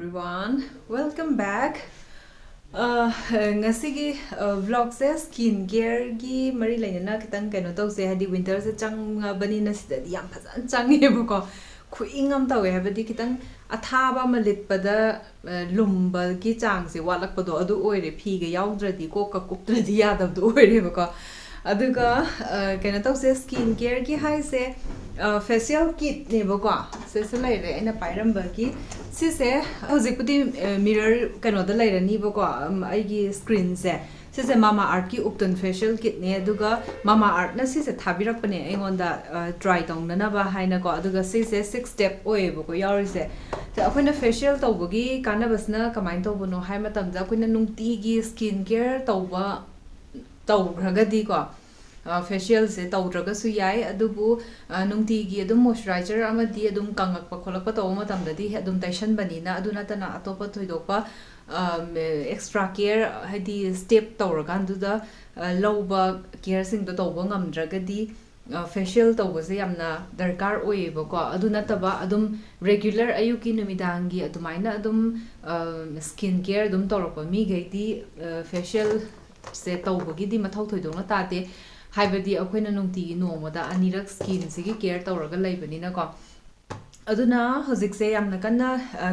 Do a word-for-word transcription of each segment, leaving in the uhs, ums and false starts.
Everyone, welcome back. Uh, ꯉꯁꯤꯒꯤ ꯕ꯭ꯂꯣꯒꯁꯦ skin ꯀꯦꯌꯔꯒꯤ ꯃꯔꯤ ꯂꯩꯅꯅ ꯈꯤꯇꯪ ꯀꯩꯅꯣ ꯇꯧꯁꯦ, ꯍꯥꯏꯗꯤ ꯋꯤꯟꯇꯔꯁꯦ ꯆꯪꯉꯕꯅꯤꯅ ꯁꯤꯗꯗꯤ ꯌꯥꯝ ꯐꯖꯅ ꯆꯪꯉꯦꯕꯀꯣ꯫ ꯈꯨꯏꯪ ꯑꯃ ꯇꯧꯋꯦ, ꯍꯥꯏꯕꯗꯤ ꯈꯤꯇꯪ ꯑꯊꯥꯕ ꯑꯃ ꯂꯤꯠꯄꯗ ꯑ, ꯂꯨꯝꯕꯒꯤ ꯆꯥꯡꯁꯦ ꯋꯥꯠꯂꯛꯄꯗꯣ ꯑꯗꯨ ꯑꯣꯏꯔꯦ꯫ ꯐꯤꯒ ꯌꯥꯎꯗ꯭ꯔꯗꯤ, ꯀꯣꯛꯀ ꯀꯨꯞꯇ꯭ꯔꯗꯤ ꯌꯥꯗꯕꯗꯣ ꯑꯣꯏꯔꯦꯕꯀꯣ꯫ ꯑꯗꯨꯒ ꯑ, ꯀꯩꯅꯣ ꯇꯧꯁꯦ, ꯁ꯭ꯀꯤꯟ ꯀꯦꯌꯔꯒꯤ ꯍꯥꯏꯁꯦ ꯐꯦꯁꯤꯌꯦꯜ ꯀꯤꯠꯅꯦꯕꯀꯣ꯫ ꯁꯤꯁꯨ ꯂꯩꯔꯦ ꯑꯩꯅ ꯄꯥꯏꯔꯝꯕꯒꯤ꯫ ꯁꯤꯁꯦ ꯍꯧꯖꯤꯛꯄꯨꯗꯤ ꯃꯤꯔꯔ ꯀꯩꯅꯣꯗ ꯂꯩꯔꯅꯤꯕꯀꯣ, ꯑꯝ, ꯑꯩꯒꯤ ꯁ꯭ꯀ꯭ꯔꯤꯟꯁꯦ꯫ ꯁꯤꯁꯦ ꯃꯥꯃꯥ ꯑꯥꯔꯠꯀꯤ ꯎꯞꯇꯟ ꯐꯦꯁꯤꯌꯦꯜ ꯀꯤꯠꯅꯦ, ꯑꯗꯨꯒ ꯃꯥꯃꯥ ꯑꯥꯔꯠꯅ ꯁꯤꯁꯦ ꯊꯥꯕꯤꯔꯛꯄꯅꯦ ꯑꯩꯉꯣꯟꯗ ꯇ꯭ꯔꯥꯏ ꯇꯧꯅꯅꯕ ꯍꯥꯏꯅꯀꯣ꯫ ꯑꯗꯨꯒ ꯁꯤꯁꯦ ꯁꯤꯛꯁ ꯁ꯭ꯇꯦꯞ ꯑꯣꯏꯌꯦꯕꯀꯣ ꯌꯥꯎꯔꯤꯁꯦ꯫ ꯑꯗ ꯑꯩꯈꯣꯏꯅ ꯐꯦꯁꯤꯌꯦꯜ ꯇꯧꯕꯒꯤ ꯀꯥꯟꯅꯕꯁꯤꯅ ꯀꯃꯥꯏꯅ ꯇꯧꯕꯅꯣ ꯍꯥꯏ ꯃꯇꯝꯗ, ꯑꯩꯈꯣꯏꯅ ꯅꯨꯡꯇꯤꯒꯤ ꯁ꯭ꯀꯤꯟ ꯀꯦꯌꯔ ꯇꯧꯕ ꯇꯧꯈ꯭ꯔꯒꯗꯤꯀꯣ, ꯐꯦꯁꯤꯌꯦꯜꯁꯦ ꯇꯧꯗ꯭ꯔꯒꯁꯨ ꯌꯥꯏ, ꯑꯗꯨꯕꯨ ꯑ, ꯅꯨꯡꯇꯤꯒꯤ ꯑꯗꯨꯝ ꯃꯣꯏꯆꯔꯥꯏꯖꯔ ꯑꯃꯗꯤ ꯑꯗꯨꯝ ꯀꯪꯉꯛꯄ ꯈꯣꯠꯂꯛꯄ ꯇꯧꯕ ꯃꯇꯝꯗꯗꯤ ꯑꯗꯨꯝ ꯇꯩꯁꯟꯕꯅꯤꯅ꯫ ꯑꯗꯨ ꯅꯠꯇꯅ ꯑꯇꯣꯞꯄ ꯊꯣꯏꯗꯣꯛꯄ ꯑꯦꯛꯁꯇ꯭ꯔꯥ ꯀꯦꯌꯔ, ꯍꯥꯏꯗꯤ ꯁ꯭ꯇꯦꯞ ꯇꯧꯔꯀꯥꯟꯗꯨꯗ ꯑ, ꯂꯧꯕ ꯀꯦꯌꯔꯁꯤꯡꯗꯣ ꯇꯧꯕ ꯉꯝꯗ꯭ꯔꯒꯗꯤ ꯐꯦꯁꯤꯌꯦꯜ ꯇꯧꯕꯁꯦ ꯌꯥꯝꯅ ꯗꯔꯀꯥꯔ ꯑꯣꯏꯌꯦꯕꯀꯣ꯫ ꯑꯗꯨ ꯅꯠꯇꯕ ꯑꯗꯨꯝ ꯔꯦꯒꯨꯂꯔ ꯑꯌꯨꯛꯀꯤ ꯅꯨꯃꯤꯗꯥꯡꯒꯤ ꯑꯗꯨꯃꯥꯏꯅ ꯑꯗꯨꯝ ꯁ꯭ꯀꯤꯟ ꯀꯦꯌꯔ ꯑꯗꯨꯝ ꯇꯧꯔꯛꯄ ꯃꯤꯈꯩꯗꯤ ꯐꯦꯁꯤꯌꯦꯜ ꯁꯦ ꯇꯧꯕꯒꯤꯗꯤ ꯃꯊꯧ ꯊꯣꯏꯗꯣꯛꯅ ꯇꯥꯗꯦ, ꯍꯥꯏꯕꯗꯤ ꯑꯩꯈꯣꯏꯅ ꯅꯨꯡꯇꯤꯒꯤ ꯅꯣꯡꯃꯗ ꯑꯅꯤꯔꯛ ꯁ꯭ꯀꯤꯟꯁꯤꯒꯤ ꯀꯦꯌꯔ ꯇꯧꯔꯒ ꯂꯩꯕꯅꯤꯅꯀꯣ꯫ ꯑꯗꯨꯅ ꯍꯧꯖꯤꯛꯁꯦ ꯌꯥꯝꯅ ꯀꯟꯅ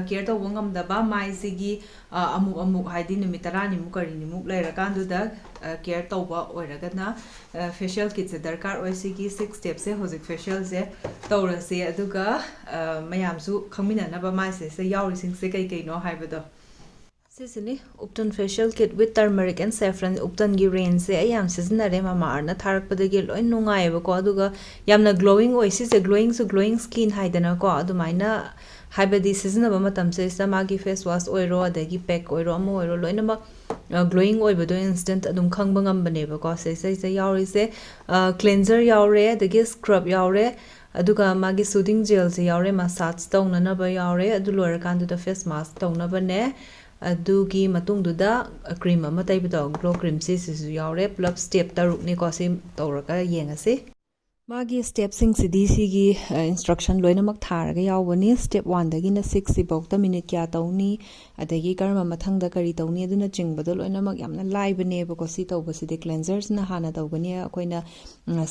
ꯀꯦꯌꯔ ꯇꯧꯕ ꯉꯝꯗꯕ, ꯃꯥꯏꯁꯤꯒꯤ ꯑ, ꯑꯃꯨꯛ ꯑꯃꯨꯛ, ꯍꯥꯏꯗꯤ ꯅꯨꯃꯤꯠ ꯇꯔꯥꯅꯤꯃꯨꯛ ꯀꯔꯤꯅꯤꯃꯨꯛ ꯂꯩꯔꯀꯥꯟꯗꯨꯗ ꯀꯦꯌꯔ ꯇꯧꯕ ꯑꯣꯏꯔꯒꯅ ꯐꯦꯁꯤꯌꯦꯜ ꯀꯤꯠꯁꯦ ꯗꯔꯀꯥꯔ ꯑꯣꯏ꯫ ꯁꯤꯒꯤ ꯁꯤꯛꯁ ꯁ꯭ꯇꯦꯞꯁꯦ ꯍꯧꯖꯤꯛ ꯐꯦꯁꯤꯌꯦꯜꯁꯦ ꯇꯧꯔꯁꯦ, ꯑꯗꯨꯒ ꯑ, ꯃꯌꯥꯝꯁꯨ ꯈꯪꯃꯤꯟꯅꯅꯕ ꯃꯥꯏꯁꯦ ꯁꯤꯗ ꯌꯥꯎꯔꯤꯁꯤꯡꯁꯦ ꯀꯩ ꯀꯩꯅꯣ ꯍꯥꯏꯕꯗꯣ꯫ ꯁꯤꯁꯤꯅꯤ Upton facial kit with turmeric and saffron, ꯎꯞꯇꯟꯒꯤ ꯔꯦꯟꯖꯁꯦ ꯑꯩ ꯌꯥꯝ ꯁꯤꯖꯤꯟꯅꯔꯦ, ꯃꯃꯥ ꯑꯥꯔꯠꯅ ꯊꯥꯔꯛꯄꯗꯒꯤ ꯂꯣꯏ ꯅꯨꯡꯉꯥꯏꯌꯦꯕꯀꯣ꯫ ꯑꯗꯨꯒ ꯌꯥꯝꯅ ꯒ꯭ꯂꯣꯋꯤꯡ ꯑꯣꯏ꯫ ꯁꯤꯁꯦ ꯒ꯭ꯂꯣꯋꯤꯡꯁꯨ ꯒ꯭ꯂꯣꯋꯤꯡ ꯁ꯭ꯀꯤꯟ ꯍꯥꯏꯗꯅꯀꯣ, ꯑꯗꯨꯃꯥꯏꯅ, ꯍꯥꯏꯕꯗꯤ ꯁꯤꯖꯤꯟꯅꯕ ꯃꯇꯝꯁꯤꯗꯩꯁꯤꯗ ꯃꯥꯒꯤ ꯐꯦꯁ ꯋꯥꯁ ꯑꯣꯏꯔꯣ, ꯑꯗꯒꯤ ꯄꯦꯛ ꯑꯣꯏꯔꯣ, ꯑꯃ ꯑꯣꯏꯔꯣ, ꯂꯣꯏꯅꯃꯛ ꯒ꯭ꯂꯣꯋꯤꯡ ꯑꯣꯏꯕꯗꯣ ꯏꯟꯁꯇꯦꯟꯠ ꯑꯗꯨꯝ ꯈꯪꯕ ꯉꯝꯕꯅꯦꯕꯀꯣ꯫ ꯁꯤꯗꯩꯁꯤꯗ ꯌꯥꯎꯔꯤꯁꯦ ꯀ꯭ꯂꯦꯟꯖꯔ ꯌꯥꯎꯔꯦ, ꯑꯗꯒꯤ ꯁ꯭ꯀ꯭ꯔꯕ ꯌꯥꯎꯔꯦ, ꯑꯗꯨꯒ ꯃꯥꯒꯤ ꯁꯨꯗꯤꯡ ꯖꯦꯜꯁꯦ ꯌꯥꯎꯔꯦ, ꯃꯁꯥꯖ ꯇꯧꯅꯅꯕ ꯌꯥꯎꯔꯦ, ꯑꯗꯨ ꯂꯣꯏꯔꯀꯥꯟꯗꯨꯗ ꯐꯦꯁ ꯃꯥꯁꯛ ꯇꯧꯅꯕꯅꯦ꯫ ꯑꯗꯨꯒꯤ ꯃꯇꯨꯡꯗꯨꯗ ꯀ꯭ꯔꯤꯝ ꯑꯃ ꯇꯩꯕꯗꯣ, ꯒ꯭ꯂꯣ ꯀ꯭ꯔꯤꯝ, ꯁꯤꯁꯤꯁꯨ ꯌꯥꯎꯔꯦ꯫ ꯄꯨꯂꯞ ꯁ꯭ꯇꯦꯞ ꯇꯔꯨꯛꯅꯤꯀꯣ꯫ ꯁꯤ ꯇꯧꯔꯒ ꯌꯦꯡꯉꯁꯤ꯫ ꯃꯥꯒꯤ ꯁ꯭ꯇꯦꯞꯁꯤꯡꯁꯤꯗꯤ ꯁꯤꯒꯤ ꯏꯟꯁꯇ꯭ꯔꯛꯁꯟ ꯂꯣꯏꯅꯃꯛ ꯊꯥꯔꯒ ꯌꯥꯎꯕꯅꯤ꯫ ꯁ꯭ꯇꯦꯞ ꯋꯥꯟꯗꯒꯤꯅ ꯁꯤꯛꯁ ꯁꯤꯐꯧꯗ ꯃꯤꯅꯤꯠ ꯀꯌꯥ ꯇꯧꯅꯤ, ꯑꯗꯒꯤ ꯀꯔꯝꯕ ꯃꯊꯪꯗ ꯀꯔꯤ ꯇꯧꯅꯤ, ꯑꯗꯨꯅꯆꯤꯡꯕꯗꯣ ꯂꯣꯏꯅꯃꯛ ꯌꯥꯝꯅ ꯂꯥꯏꯕꯅꯦꯕꯀꯣ꯫ ꯁꯤ ꯇꯧꯕꯁꯤꯗꯤ ꯀ꯭ꯂꯦꯟꯖꯔꯁꯤꯅ ꯍꯥꯟꯅ ꯇꯧꯒꯅꯤ꯫ ꯑꯩꯈꯣꯏꯅ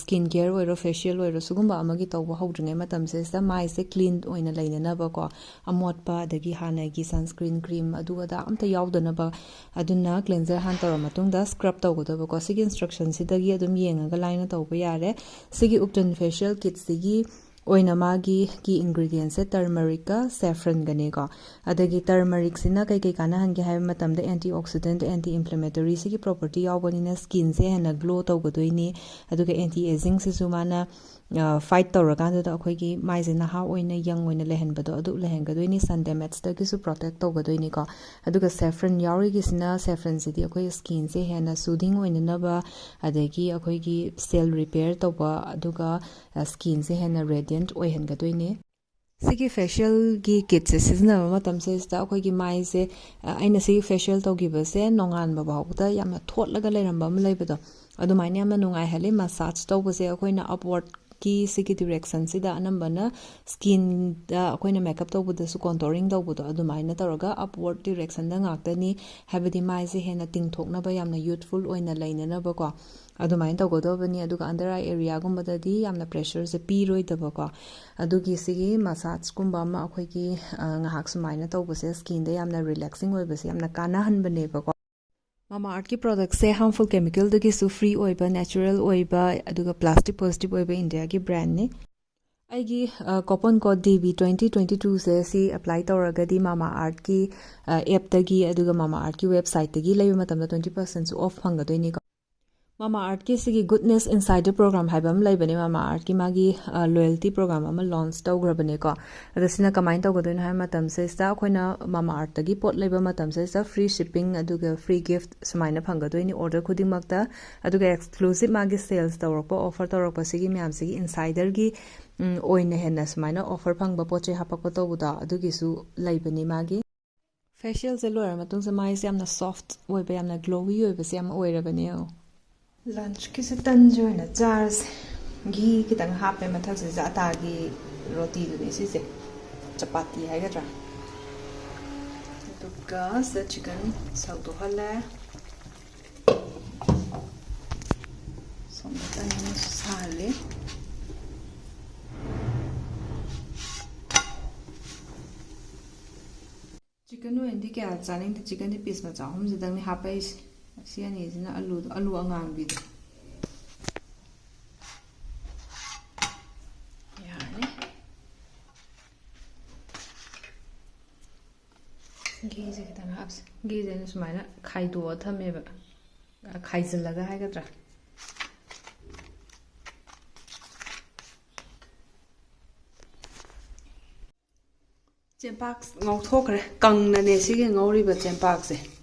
ꯁ꯭ꯀꯤꯟ ꯀꯦꯌꯔ ꯑꯣꯏꯔꯣ, ꯐꯦꯁꯤꯌꯦꯜ ꯑꯣꯏꯔꯣ, ꯁꯤꯒꯨꯝꯕ ꯑꯃꯒꯤ ꯇꯧꯕ ꯍꯧꯗ꯭ꯔꯤꯉꯩ ꯃꯇꯝꯁꯤꯗ ꯃꯥꯏꯁꯦ ꯀ꯭ꯂꯤꯟ ꯑꯣꯏꯅ ꯂꯩꯅꯅꯕꯀꯣ, ꯑꯃꯣꯠꯄ ꯑꯗꯒꯤ ꯍꯥꯟꯅꯒꯤ ꯁꯟꯁꯀ꯭ꯔꯤꯟ ꯀ꯭ꯔꯤꯝ ꯑꯗꯨ ꯑꯗꯥ ꯑꯝꯇ ꯌꯥꯎꯗꯅꯕ꯫ ꯑꯗꯨꯅ ꯀ꯭ꯂꯦꯟꯖꯔ ꯍꯥꯟꯅ ꯇꯧꯔ ꯃꯇꯨꯡꯗ ꯁ꯭ꯀ꯭ꯔꯕ ꯇꯧꯒꯗꯕꯀꯣ꯫ ꯁꯤꯒꯤ ꯏꯟꯁꯇ꯭ꯔꯛꯁꯟꯁꯤꯗꯒꯤ ꯑꯗꯨꯝ ꯌꯦꯡꯉꯒ ꯂꯥꯏꯅ ꯇꯧꯕ ꯌꯥꯔꯦ꯫ ꯁꯤꯒꯤ ꯎꯞꯇꯟ ꯐꯦꯁꯤꯌꯦꯜ ꯀꯤꯠꯁꯤꯒꯤ ꯑꯣꯏꯅ ꯃꯥꯒꯤ ꯀꯤ ꯏꯟꯒ꯭ꯔꯤꯗꯤꯌꯦꯟꯁꯦ ꯇꯔꯃꯔꯤꯛꯀ ꯁꯦꯐ꯭ꯔꯟꯒꯅꯤꯀꯣ꯫ ꯑꯗꯒꯤ ꯇꯔꯃꯔꯤꯛꯁꯤꯅ ꯀꯩꯀꯩ ꯀꯥꯟꯅꯍꯟꯒꯦ ꯍꯥꯏꯕ ꯃꯇꯝꯗ, ꯑꯦꯟꯇꯤ ꯑꯣꯛꯁꯤꯗꯦꯟꯠ, ꯑꯦꯟꯇꯤ ꯏꯟꯐ꯭ꯂꯦꯃꯦꯇꯣꯔꯤ ꯁꯤꯒꯤ ꯄ꯭ꯔꯣꯄꯔꯇꯤ ꯌꯥꯎꯕꯅꯤꯅ ꯁ꯭ꯀꯤꯟꯁꯦ ꯍꯦꯟꯅ ꯒ꯭ꯂꯣ ꯇꯧꯒꯗꯣꯏꯅꯤ꯫ ꯑꯗꯨꯒ ꯑꯦꯟꯇꯤ ꯑꯦꯖꯤꯡꯁꯤꯁꯨ ꯃꯥꯅ ꯐꯥꯏꯠ ꯇꯧꯔꯀꯥꯟꯗꯨꯗ ꯑꯩꯈꯣꯏꯒꯤ ꯃꯥꯏꯁꯦ ꯅꯍꯥ ꯑꯣꯏꯅ, ꯌꯪ ꯑꯣꯏꯅ ꯂꯩꯍꯟꯕꯗꯣ ꯑꯗꯨ ꯂꯩꯍꯟꯒꯗꯣꯏꯅꯤ꯫ ꯁꯟ ꯗꯦꯃꯦꯖꯇꯒꯤꯁꯨ ꯄ꯭ꯔꯣꯇꯦꯛ ꯇꯧꯒꯗꯣꯏꯅꯤꯀꯣ꯫ ꯑꯗꯨꯒ ꯁꯦꯐ꯭ꯔꯟ ꯌꯥꯎꯔꯤꯒꯤꯁꯤꯅ, ꯁꯦꯐ꯭ꯔꯟꯁꯤꯗꯤ ꯑꯩꯈꯣꯏ ꯁ꯭ꯀꯤꯟꯁꯦ ꯍꯦꯟꯅ ꯁꯨꯗꯤꯡ ꯑꯣꯏꯅꯅꯕ, ꯑꯗꯒꯤ ꯑꯩꯈꯣꯏꯒꯤ ꯁꯦꯜ ꯔꯤꯄꯦꯌꯔ ꯇꯧꯕ, ꯑꯗꯨꯒ ꯁ꯭ꯀꯤꯟꯁꯦ ꯍꯦꯟꯅ ꯔꯦꯗꯤꯌꯦꯟꯠ ꯑꯣꯏꯍꯟꯒꯗꯣꯏꯅꯤ꯫ ꯁꯤꯒꯤ ꯐꯦꯁꯤꯌꯦꯜꯒꯤ ꯀꯤꯠꯁꯦ ꯁꯤꯖꯤꯟꯅꯕ ꯃꯇꯝꯁꯤꯗ ꯑꯩꯈꯣꯏꯒꯤ ꯃꯥꯏꯁꯦ, ꯑ, ꯑꯩꯅ ꯁꯤꯒꯤ ꯐꯦꯁꯤꯌꯦꯜ ꯇꯧꯈꯤꯕꯁꯦ ꯅꯣꯡꯉꯥꯟꯕ ꯐꯥꯎꯕꯗ ꯌꯥꯝꯅ ꯊꯣꯠꯂꯒ ꯂꯩꯔꯝꯕ ꯑꯃ ꯂꯩꯕꯗꯣ, ꯑꯗꯨꯃꯥꯏꯅ ꯌꯥꯝꯅ ꯅꯨꯡꯉꯥꯏꯍꯜꯂꯤ꯫ ꯃꯁꯥꯖ ꯇꯧꯕꯁꯦ ꯑꯩꯈꯣꯏꯅ ꯑꯞꯋꯥꯔꯗꯀꯤ ꯁꯤꯒꯤ ꯗꯤꯔꯦꯛꯁꯟꯁꯤꯗ ꯑꯅꯝꯕꯅ ꯁ꯭ꯀꯤꯟꯗ ꯑꯩꯈꯣꯏꯅ ꯃꯦꯀꯞ ꯇꯧꯕꯗꯁꯨ ꯀꯣꯟꯇꯣꯔꯤꯡ ꯇꯧꯕꯗꯣ ꯑꯗꯨꯃꯥꯏꯅ ꯇꯧꯔꯒ ꯑꯞꯋꯥꯔꯗ ꯗꯤꯔꯦꯛꯁꯟꯗ ꯉꯥꯛꯇꯅꯤ꯫ ꯍꯥꯏꯕꯗꯤ ꯃꯥꯏꯁꯦ ꯍꯦꯟꯅ ꯇꯤꯡꯊꯣꯛꯅꯕ, ꯌꯥꯝꯅ ꯌꯨꯠꯐꯨꯜ ꯑꯣꯏꯅ ꯂꯩꯅꯅꯕꯀꯣ꯫ ꯑꯗꯨꯃꯥꯏꯅ ꯇꯧꯒꯗꯧꯕꯅꯤ꯫ ꯑꯗꯨꯒ ꯑꯟꯗꯔ ꯑꯥꯏ ꯑꯦꯔꯤꯌꯥꯒꯨꯝꯕꯗꯗꯤ ꯌꯥꯝꯅ ꯄ꯭ꯔꯦꯁꯔꯁꯦ ꯄꯤꯔꯣꯏꯗꯕꯀꯣ꯫ ꯑꯗꯨꯒꯤ ꯁꯤꯒꯤ ꯃꯁꯥꯖꯀꯨꯝꯕ ꯑꯃ ꯑꯩꯈꯣꯏꯒꯤ, ꯑ, ꯉꯥꯏꯍꯥꯛ ꯁꯨꯃꯥꯏꯅ ꯇꯧꯕꯁꯦ ꯁ꯭ꯀꯤꯟꯗ ꯌꯥꯝꯅ ꯔꯤꯂꯦꯛꯁꯤꯡ ꯑꯣꯏꯕꯁꯦ ꯌꯥꯝꯅ ꯀꯥꯟꯅꯍꯟꯕꯅꯦꯕꯀꯣ꯫ ꯃꯥꯃꯥ ꯑꯥꯔꯠꯀꯤ ꯄ꯭ꯔꯣꯗꯛꯁꯦ ꯍꯥꯔꯝꯐꯨꯜ ꯀꯦꯃꯤꯀꯦꯜꯗꯒꯤꯁꯨ ꯐ꯭ꯔꯤ ꯑꯣꯏꯕ, ꯅꯦꯆꯔꯦꯜ ꯑꯣꯏꯕ, ꯑꯗꯨꯒ ꯄ꯭ꯂꯥꯁꯇꯤꯛ ꯄꯣꯖꯤꯇꯤꯚ ꯑꯣꯏꯕ ꯏꯟꯗꯤꯌꯥꯒꯤ ꯕ꯭ꯔꯥꯟꯅꯤ꯫ ꯑꯩꯒꯤ, ꯑ, coupon code D B twenty twenty twoꯁꯦ ꯁꯤ ꯑꯦꯄ꯭ꯂꯥꯏ ꯇꯧꯔꯒꯗꯤ ꯃꯥꯃꯥ ꯑꯥꯔꯠꯀꯤ, ꯑ, ꯑꯦꯞꯇꯒꯤ ꯑꯗꯨꯒ ꯃꯥꯃꯥ ꯑꯥꯔꯠꯀꯤ ꯋꯦꯕꯁꯥꯏꯠꯇꯒꯤ ꯂꯩꯕ ꯃꯇꯝꯗ twenty percentꯁꯨ ꯑꯣꯐ ꯐꯪꯒꯗꯣꯏꯅꯤꯀꯣ꯫ ꯃꯥꯃꯥ ꯑꯥꯔꯠꯀꯤ ꯁꯤꯒꯤ Goodness Inside the Program ꯍꯥꯏꯕ ꯑꯃ ꯂꯩꯕꯅꯦ, ꯃꯥꯃꯥ ꯑꯥꯔꯠꯀꯤ ꯃꯥꯒꯤ, ꯑ, ꯂꯣꯌꯦꯜꯇꯤ ꯄ꯭ꯔꯣꯒ꯭ꯔꯥꯝ ꯑꯃ ꯂꯣꯟꯆ ꯇꯧꯈ꯭ꯔꯕꯅꯦꯀꯣ꯫ ꯑꯗꯣ ꯁꯤꯅ ꯀꯃꯥꯏꯅ ꯇꯧꯒꯗꯣꯏꯅꯣ ꯍꯥꯏꯕ ꯃꯇꯝꯁꯤꯗ ꯑꯩꯈꯣꯏꯅ ꯃꯥꯃꯥ ꯑꯥꯔꯠꯇꯒꯤ ꯄꯣꯠ ꯂꯩꯕ ꯃꯇꯝꯁꯤꯗ ꯐ꯭ꯔꯤ ꯁꯤꯞꯄꯤꯡ ꯑꯗꯨꯒ ꯐ꯭ꯔꯤ ꯒꯤꯐ ꯁꯨꯃꯥꯏꯅ ꯐꯪꯒꯗꯣꯏꯅꯤ ꯑꯣꯔꯗꯔ ꯈꯨꯗꯤꯡꯃꯛꯇ꯫ ꯑꯗꯨꯒ ꯑꯦꯛꯁꯀ꯭ꯂꯨꯁꯤꯞ ꯃꯥꯒꯤ ꯁꯦꯜꯁ ꯇꯧꯔꯛꯄ, ꯑꯣꯐꯔ ꯇꯧꯔꯛꯄꯁꯤꯒꯤ ꯃꯌꯥꯝꯁꯤꯒꯤ ꯏꯟꯁꯥꯏꯗꯔꯒꯤ, ꯎꯝ, ꯑꯣꯏꯅ ꯍꯦꯟꯅ ꯁꯨꯃꯥꯏꯅ ꯑꯣꯐꯔ ꯐꯪꯕ ꯄꯣꯠ ꯆꯩ ꯍꯥꯄꯛꯄ ꯇꯧꯕꯗꯣ ꯑꯗꯨꯒꯤꯁꯨ ꯂꯩꯕꯅꯤ ꯃꯥꯒꯤ꯫ ꯐꯦꯁꯤꯌꯦꯜꯁꯦ ꯂꯣꯏꯔ ꯃꯇꯨꯡꯁꯤꯗ ꯃꯥꯏꯁꯦ ꯌꯥꯝꯅ ꯁꯣꯐ꯭ꯠ ꯑꯣꯏꯕ, ꯌꯥꯝꯅ ꯒ꯭ꯂꯣꯋꯤ ꯑꯣꯏꯕꯁꯦ ꯌꯥꯝ ꯑꯣꯏꯔꯕꯅꯦ꯫ ꯂꯟꯆꯀꯤꯁꯦ ꯇꯟꯁꯦ ꯑꯣꯏꯅ ꯆꯥꯔꯁꯦ꯫ ꯘꯤ ꯈꯤꯇꯪ ꯍꯥꯞꯄꯦ ꯃꯊꯛꯁꯤꯗ, ꯑꯇꯥꯒꯤ ꯔꯣꯇꯤꯗꯨꯅꯦ ꯁꯤꯁꯦ, ꯆꯄꯥꯇꯤ ꯍꯥꯏꯒꯗ꯭ꯔꯥ꯫ ꯑꯗꯨꯒ ꯁꯤꯗ ꯆꯤꯀꯟ ꯁꯧꯗꯣꯛꯍꯜꯂꯦ꯫ ꯁꯣꯝꯗ ꯇꯟ ꯑꯃꯁꯨ ꯁꯥꯍꯜꯂꯤ꯫ ꯆꯤꯀꯟ ꯑꯣꯏꯅꯗꯤ ꯀꯌꯥ ꯆꯥꯅꯤꯡꯗꯦ꯫ ꯆꯤꯀꯟꯗꯤ ꯄꯤꯁ ꯃꯆꯥ ꯑꯍꯨꯝꯁꯤꯗꯪꯅꯤ ꯍꯥꯞꯄꯛꯏꯁꯦ꯫ ꯁꯤ ꯑꯅꯤꯁꯤꯅ ꯑꯂꯨꯗꯣ, ꯑꯂꯨ ꯑꯉꯥꯡꯕꯤꯗꯣ꯫ ꯌꯥꯔꯅꯤ꯫ ꯘꯤꯁꯦ ꯈꯤꯇꯪ ꯍꯥꯞꯁꯦ꯫ ꯘꯤꯁꯦ ꯑꯩꯅ ꯁꯨꯃꯥꯏꯅ ꯈꯥꯏꯗꯣꯛꯑ ꯊꯝꯃꯦꯕ, ꯈꯥꯏꯖꯤꯜꯂꯒ ꯍꯥꯏꯒꯗ꯭ꯔꯥ꯫ ꯆꯦꯡꯄꯥꯛ ꯉꯧꯊꯣꯛꯈ꯭ꯔꯦ꯫ ꯀꯪꯅꯅꯦ ꯁꯤꯒꯤ ꯉꯧꯔꯤꯕ ꯆꯦꯡꯄꯥꯛꯁꯦ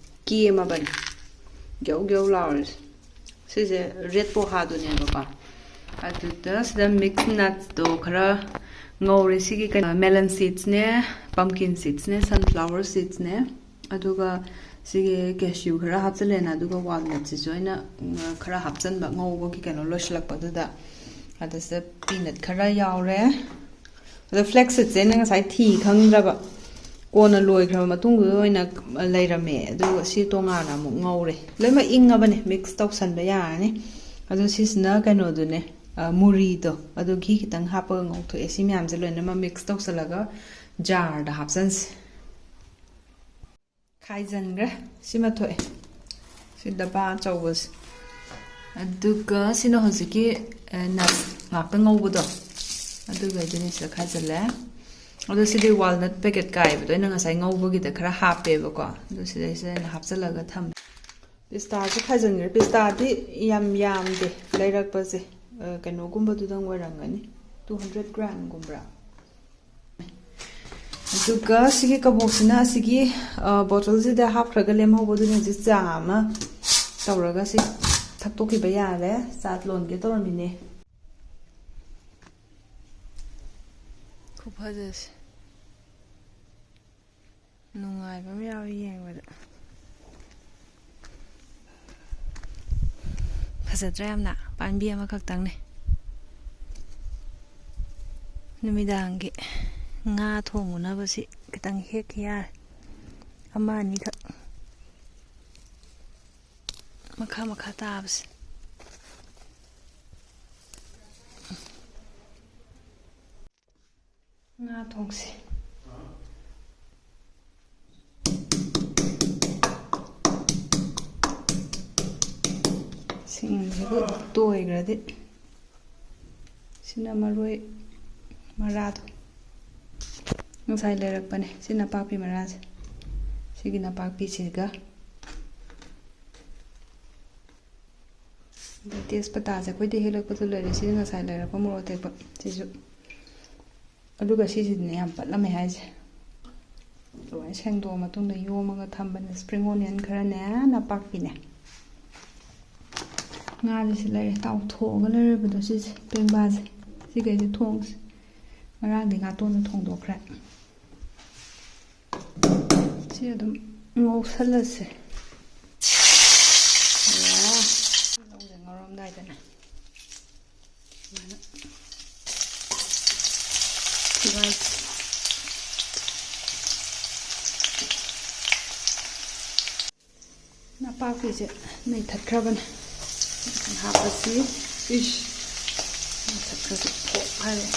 ꯀꯦꯝꯃꯕꯅꯦ, ꯒ꯭ꯌꯧ ꯒ꯭ꯌꯧ ꯂꯥꯎꯔꯤꯁꯦ꯫ ꯁꯤꯁꯦ ꯔꯦꯠ ꯄꯣꯍꯥꯗꯨꯅꯦꯕꯀꯣ꯫ ꯑꯗꯨꯗ ꯁꯤꯗ ꯃꯤꯛꯁ ꯅꯠꯁꯇꯣ ꯈꯔ ꯉꯧꯔꯦ꯫ ꯁꯤꯒꯤ ꯀꯩꯅꯣ, ꯃꯦꯂꯟ ꯁꯤꯗꯁꯅꯦ, ꯄꯝꯀꯤꯟ ꯁꯤꯗꯁꯅꯦ, ꯁꯟꯐ꯭ꯂꯥꯋꯔ ꯁꯤꯗꯁꯅꯦ, ꯑꯗꯨꯒ ꯁꯤꯒꯤ ꯀꯦꯁ꯭ꯌꯨ ꯈꯔ ꯍꯥꯞꯆꯤꯜꯂꯦꯅ, ꯑꯗꯨꯒ ꯋꯥꯜꯅꯠꯁꯤꯁꯨ ꯑꯩꯅ, ꯎꯝ, ꯈꯔ ꯍꯥꯞꯆꯤꯟꯕ ꯉꯧꯕꯒꯤ ꯀꯩꯅꯣ ꯂꯣꯏꯁꯤꯜꯂꯛꯄꯗꯨꯗ꯫ ꯑꯗꯨ ꯁꯤꯗ ꯄꯤꯅꯠ ꯈꯔ ꯌꯥꯎꯔꯦ꯫ ꯑꯗꯣ ꯐ꯭ꯂꯦꯛꯁ ꯁꯤꯗꯁꯦ ꯑꯩꯅ ꯉꯁꯥꯏ ꯊꯤ ꯈꯪꯗ꯭ꯔꯕ, ꯀꯣꯟꯅ ꯂꯣꯏꯈ꯭ꯔꯕ ꯃꯇꯨꯡꯗꯨꯗ ꯑꯣꯏꯅ ꯂꯩꯔꯝꯃꯦ꯫ ꯑꯗꯨꯒ ꯁꯤ ꯇꯣꯉꯥꯟꯅ ꯑꯃꯨꯛ ꯉꯧꯔꯦ꯫ ꯂꯣꯏꯅꯃꯛ ꯏꯪꯉꯕꯅꯦ, ꯃꯤꯛꯁ ꯇꯧꯁꯟꯕ ꯌꯥꯔꯅꯤ꯫ ꯑꯗꯣ ꯁꯤꯁꯤꯅ ꯀꯩꯅꯣꯗꯨꯅꯦ, ꯑ, ꯃꯨꯔꯤꯗꯣ, ꯑꯗꯨ ꯘꯤ ꯈꯤꯇꯪ ꯍꯥꯞꯄꯒ ꯉꯧꯊꯣꯛꯑꯦ꯫ ꯁꯤ ꯃꯌꯥꯝꯁꯦ ꯂꯣꯏꯅꯃꯛ ꯃꯤꯛꯁ ꯇꯧꯁꯜꯂꯒ ꯖꯥꯔꯗ ꯍꯥꯞꯆꯟꯁꯦ꯫ ꯈꯥꯏꯖꯟꯈ꯭ꯔꯦ꯫ ꯁꯤꯃ ꯊꯣꯛꯑꯦ꯫ ꯁꯤ ꯗꯕꯥ ꯑꯆꯧꯕꯁꯦ꯫ ꯑꯗꯨꯒ ꯁꯤꯅ ꯍꯧꯖꯤꯛꯀꯤ, ꯑ, ꯅꯠꯁ ꯉꯥꯛꯇ ꯉꯧꯕꯗꯣ, ꯑꯗꯨꯒꯩꯗꯨꯅꯤ ꯁꯤꯗ ꯈꯥꯏꯖꯜꯂꯦ꯫ ꯑꯗꯣ ꯁꯤꯗꯤ ꯋꯥꯜꯅꯠ ꯄꯦꯀꯦꯠ ꯀꯥꯏꯕꯗꯣ ꯑꯩꯅ ꯉꯁꯥꯏ ꯉꯧꯕꯒꯤꯗ ꯈꯔ ꯍꯥꯞꯄꯦꯕꯀꯣ꯫ ꯑꯗꯨ ꯁꯤꯗꯩꯁꯤꯗ ꯑꯩꯅ ꯍꯥꯞꯆꯜꯂꯒ ꯊꯝꯃꯦ꯫ ꯄꯤꯁꯇꯥꯁꯨ ꯈꯥꯏꯖꯟꯈ꯭ꯔꯦ꯫ ꯄꯤꯁꯇꯥꯗꯤ ꯌꯥꯝ ꯌꯥꯝꯗꯦ ꯂꯩꯔꯛꯄꯁꯦ꯫ ꯑ, ꯀꯩꯅꯣꯒꯨꯝꯕꯗꯨꯗꯪ ꯑꯣꯏꯔꯝꯒꯅꯤ, ꯇꯨ ꯍꯟꯗ꯭ꯔꯦꯠ ꯒ꯭ꯔꯥꯝꯒꯨꯝꯕ꯭ꯔꯥ꯫ ꯑꯗꯨꯒ ꯁꯤꯒꯤ ꯀꯕꯣꯛꯁꯤꯅ ꯑꯁꯤꯒꯤ, ꯑ, ꯕꯣꯇꯜꯁꯤꯗ ꯍꯥꯞꯈ꯭ꯔꯒ ꯂꯦꯝꯍꯧꯕꯗꯨꯅ ꯍꯧꯖꯤꯛ ꯆꯥ ꯑꯃ ꯇꯧꯔꯒ ꯁꯤ ꯊꯛꯇꯣꯛꯈꯤꯕ ꯌꯥꯔꯦ꯫ ꯆꯥ ꯂꯣꯟꯒꯦ ꯇꯧꯔꯝꯃꯤꯅꯦ꯫ ꯈꯨꯐꯖꯁꯦ꯫ ꯅꯨꯡꯉꯥꯏꯕ ꯑꯃ ꯌꯥꯎꯋꯦ ꯌꯦꯡꯕꯗ꯫ ꯐꯖꯗ꯭ꯔꯥ ꯌꯥꯝꯅ? ꯄꯥꯝꯕꯤ ꯑꯃꯈꯛꯇꯪꯅꯦ꯫ ꯅꯨꯃꯤꯗꯥꯡꯒꯤ ꯉꯥ ꯊꯣꯡꯉꯨꯅꯕꯁꯤ ꯈꯤꯇꯪ ꯍꯦꯛꯈꯤ ꯌꯥꯔꯦ꯫ ꯑꯃ ꯑꯅꯤꯈꯛ ꯃꯈꯥ ꯃꯈꯥ ꯇꯥꯕꯁꯦ꯫ ꯉꯥ ꯊꯣꯡꯁꯤ꯫ ꯁꯤꯡꯁꯤꯕꯨ ꯇꯣꯏꯈ꯭ꯔꯗꯤ꯫ ꯁꯤꯅ ꯃꯔꯣꯏ ꯃꯔꯥꯗꯣ꯫ ꯉꯁꯥꯏ ꯂꯩꯔꯛꯄꯅꯦ꯫ ꯁꯤ ꯅꯄꯥꯛꯄꯤ ꯃꯔꯥꯁꯦ꯫ ꯁꯤꯒꯤ ꯅꯄꯥꯛꯄꯤꯁꯤꯒ꯫ ꯑꯗꯩ ꯇꯦꯖꯄꯇꯥꯁꯦ ꯑꯩꯈꯣꯏꯗ ꯍꯦꯛꯂꯛꯄꯗ ꯂꯩꯔꯦ꯫ ꯁꯤꯅ ꯉꯁꯥꯏ ꯂꯩꯔꯛꯄ ꯃꯣꯔꯣꯛ ꯑꯇꯦꯛꯄ꯫ ꯁꯤꯁꯨ꯫ ꯑꯗꯨꯒ ꯁꯤꯁꯤꯅꯦ ꯌꯥꯝ ꯄꯠꯂꯝꯃꯦ ꯍꯥꯏꯁꯦ꯫ ꯂꯣꯏ ꯁꯦꯡꯗꯣꯛꯑ ꯃꯇꯨꯡꯗ ꯌꯣꯝꯃꯒ ꯊꯝꯕꯅꯦ꯫ Spring onion ꯈꯔꯅꯦ, ꯅꯄꯥꯛꯄꯤꯅꯦ꯫ ꯉꯥꯁꯦ ꯁꯤ ꯂꯩꯔꯦ꯫ ꯇꯥꯎꯊꯣꯛꯑꯒ ꯂꯩꯔꯕꯗꯣ ꯁꯤꯁꯦ, ꯄꯦꯡꯕꯥꯁꯦ꯫ ꯁꯤꯈꯩꯁꯦ ꯊꯣꯡꯁꯦ꯫ ꯉꯔꯥꯡꯗꯤ ꯉꯥꯇꯣꯟꯗ ꯊꯣꯡꯗꯣꯛꯈ꯭ꯔꯦ꯫ ꯁꯤ ꯑꯗꯨꯝ ꯉꯧꯁꯜꯂꯁꯦ꯫ ꯌꯥ꯫ ꯂꯧꯁꯦ ꯉꯧꯔꯝꯗꯥꯏꯗꯅꯦ꯫ ꯁꯨꯃꯥꯏꯅ꯫ ꯁꯨꯃꯥꯏꯅ꯫ ꯅꯄꯥꯛꯄꯤꯁꯦ ꯅꯩꯊꯠꯈ꯭ꯔꯕꯅꯦ꯫ ꯍꯥꯞꯄꯁꯤ꯫ ꯏꯁ! ꯅꯩꯊꯠꯈ꯭ꯔꯁꯤ꯫ ꯄꯣꯞ ꯍꯥꯏꯔꯦ꯫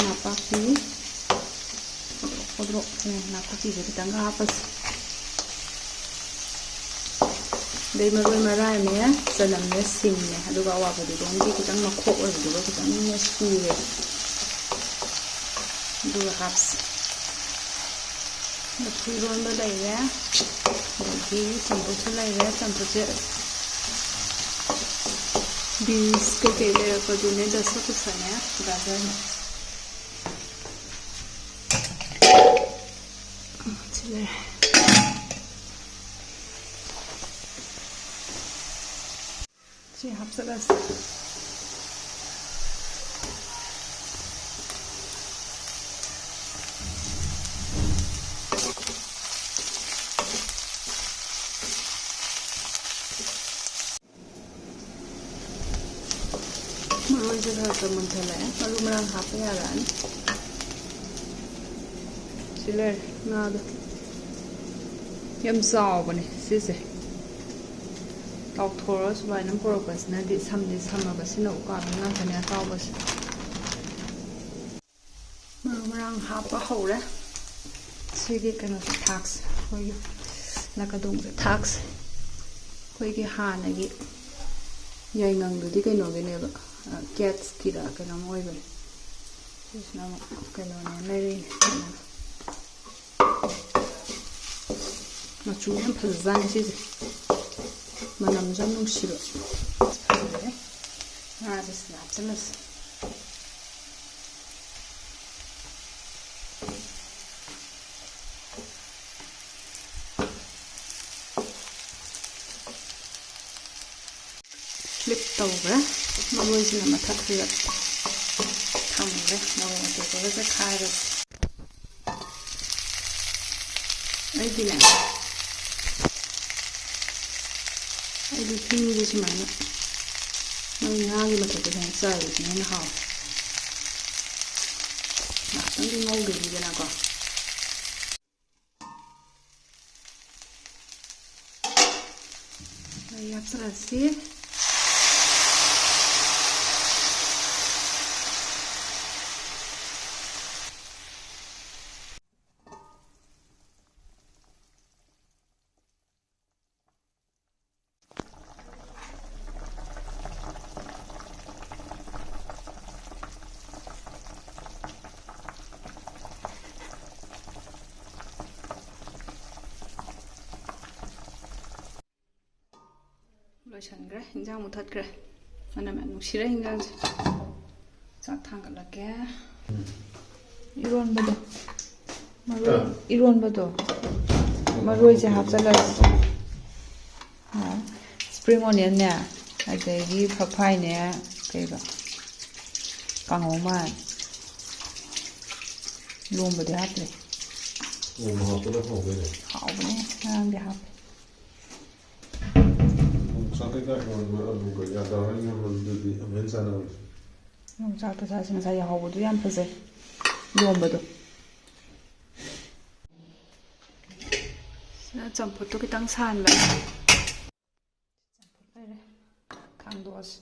ꯅꯄꯥꯛꯄꯤ꯫ ꯈꯣꯗ꯭ꯔꯣꯛ ꯈꯣꯗ꯭ꯔꯣꯛ꯫ ꯎꯝ, ꯅꯄꯥꯛꯄꯤꯁꯦ ꯈꯤꯇꯪꯒ ꯍꯥꯞꯄꯁꯤ꯫ ꯑꯗꯩ ꯃꯔꯣꯏ ꯃꯔꯥꯡꯅꯦ, ꯆꯅꯝꯅꯦ, ꯁꯤꯡꯅꯦ, ꯑꯗꯨꯒ ꯑꯋꯥ ꯐꯗꯤꯒꯣꯝꯒꯤ ꯈꯤꯇꯪ ꯃꯈꯣꯛ ꯑꯣꯏꯕꯗꯨꯒ ꯈꯤꯇꯪꯅꯦ ꯁꯨꯔꯦ꯫ ꯑꯗꯨꯒ ꯍꯥꯞꯁꯤ꯫ ꯂꯐꯨ ꯏꯔꯣꯟꯕ ꯂꯩꯔꯦ, ꯑꯗꯒꯤ ꯆꯝꯐꯨꯠꯁꯨ ꯂꯩꯔꯦ꯫ ꯆꯝꯐꯨꯠꯁꯦ beans ꯀꯩꯀꯩ ꯂꯩꯔꯛꯄꯗꯨꯅꯦ, ꯗꯁꯀꯨꯁꯅꯦ, ꯒꯥꯖꯔꯅꯦ꯫ ꯁꯤ ꯂꯩꯔꯦ꯫ ꯁꯤ ꯍꯥꯞꯆꯤꯜꯂꯁꯤ꯫ ꯈꯔ ꯈꯔ ꯃꯨꯟꯊꯠꯂꯛꯑꯦ꯫ ꯃꯔꯨ ꯃꯔꯥꯡ ꯍꯥꯞꯄ ꯌꯥꯔꯛꯑꯅꯤ꯫ ꯁꯤ ꯂꯩꯔꯦ ꯉꯥꯗꯣ꯫ ꯌꯥꯝ ꯆꯥꯎꯕꯅꯦ ꯁꯤꯁꯦ꯫ ꯇꯥꯎꯊꯣꯔꯒ ꯁꯨꯃꯥꯏꯅ ꯄꯨꯔꯛꯄꯁꯤꯅꯗꯤ ꯁꯝꯗꯤ ꯁꯝꯃꯕ꯫ ꯁꯤꯅ ꯎꯀꯥꯕꯤ ꯉꯥꯛꯇꯅꯦ ꯑꯇꯥꯎꯕꯁꯦ꯫ ꯃꯔꯨ ꯃꯔꯥꯡ ꯍꯥꯞꯄ ꯍꯧꯔꯦ꯫ ꯁꯤꯒꯤ ꯀꯩꯅꯣꯁꯦ ꯊꯥꯛꯁꯦ, ꯑꯩꯈꯣꯏꯒꯤ ꯅꯥꯀꯗꯣꯡꯁꯦ ꯊꯥꯛꯁꯦ꯫ ꯑꯩꯈꯣꯏꯒꯤ ꯍꯥꯟꯅꯒꯤ ꯌꯥꯏꯉꯪꯗꯨꯗꯤ ꯀꯩꯅꯣꯒꯤꯅꯦꯕ, ꯀꯦꯠꯁꯀꯤꯔ ꯀꯩꯅꯣꯝ ꯑꯣꯏꯕꯅꯦ꯫ ꯁꯤꯁꯤꯅ ꯑꯃꯨꯛ ꯀꯩꯅꯣꯅꯦ, ꯂꯩꯔꯛꯏꯅꯦ꯫ ꯃꯆꯨ ꯌꯥꯝ ꯐꯖꯖꯥꯠꯅꯤ ꯁꯤꯁꯦ꯫ ꯃꯅꯝꯁꯨ ꯌꯥꯝ ꯅꯨꯡꯁꯤꯕ꯫ ꯐꯖꯔꯦ꯫ ꯉꯥꯁꯦ ꯁꯤꯗ ꯍꯥꯞꯆꯤꯜꯂꯁꯤ꯫ ꯐ꯭ꯂꯤꯞ ꯇꯧꯈ꯭ꯔꯦ꯫ ꯃꯔꯣꯏꯁꯤꯅ ꯃꯊꯛꯁꯤꯗ ꯊꯝꯈ꯭ꯔꯦ꯫ ꯃꯔꯣꯛ ꯑꯇꯦꯛꯄꯒꯁꯦ ꯈꯥꯏꯔꯒ꯫ ꯑꯩꯗꯤꯅꯦ, ꯑꯩꯗꯤ ꯍꯤꯡꯁꯦ ꯁꯨꯃꯥꯏꯅ ꯃꯣꯏ ꯉꯥꯒꯤ ꯃꯊꯛꯇ ꯁꯨꯃꯥꯏꯅ ꯆꯥꯏꯕꯁꯤꯅ ꯍꯦꯟꯅ ꯍꯥꯎꯋꯦ꯫ ꯉꯥꯏꯍꯥꯛꯇꯪꯗꯤ ꯉꯧꯈꯤꯅꯤꯗꯅꯀꯣ꯫ ꯃꯍꯤ ꯍꯥꯞꯆꯤꯜꯂꯁꯤ꯫ ꯂꯣꯏꯁꯟꯈ꯭ꯔꯦ, ꯏꯟꯖꯥꯡ ꯃꯨꯊꯠꯈ꯭ꯔꯦ꯫ ꯃꯅꯝ ꯌꯥꯝ ꯅꯨꯡꯁꯤꯔꯦ ꯏꯟꯖꯥꯡꯁꯦ꯫ ꯆꯥꯛ ꯊꯥꯡꯒꯠꯂꯛꯀꯦ꯫ ꯏꯔꯣꯟꯕꯗꯣ, ꯃꯔꯣꯏ, ꯑ꯫ ꯏꯔꯣꯟꯕꯗꯣ, ꯃꯔꯣꯏꯁꯦ ꯍꯥꯞꯆꯜꯂꯁꯤ꯫ ꯑ, ꯁ꯭ꯄ꯭ꯔꯤꯡ ꯑꯣꯅꯤꯌꯟꯅꯦ, ꯑꯗꯒꯤ ꯐꯛꯐꯥꯏꯅꯦ, ꯀꯩꯕ, ꯀꯥꯡꯍꯧ ꯃꯥꯜꯂꯦ꯫ ꯂꯣꯝꯕꯗꯤ ꯍꯥꯞꯇ꯭ꯔꯤ꯫ ꯂꯣꯝꯕ ꯍꯥꯞꯄꯅ ꯍꯥꯎꯗꯣꯏꯅꯦ꯫ ꯍꯥꯎꯕꯅꯦ, ꯉꯔꯥꯡꯗꯤ ꯍꯥꯞꯄꯦ꯫ ꯌꯣꯡꯆꯥꯛ ꯀꯩꯀꯥ ꯌꯣꯟꯕ ꯑꯂꯨꯒ ꯌꯥꯗꯥ ꯍꯣꯏ ꯌꯣꯟꯕꯗꯨꯗꯤ ꯑꯃꯨꯛ ꯍꯦꯟꯅ ꯆꯥꯟꯅꯕꯅꯤ꯫ ꯌꯣꯡꯆꯥꯛꯇ ꯆꯥꯁꯤ꯫ ꯉꯁꯥꯏ ꯌꯥꯍꯧꯕꯗꯨ ꯌꯥꯝ ꯐꯖꯩ, ꯌꯣꯝꯕꯗꯣ꯫ ꯁꯤꯅ ꯆꯝꯐꯨꯠꯇꯨ ꯈꯤꯇꯪ ꯁꯥꯍꯟꯕꯅꯦ꯫ ꯆꯝꯐꯨꯠ ꯂꯩꯔꯦ, ꯊꯥꯡꯗꯣꯛꯑꯁꯤ꯫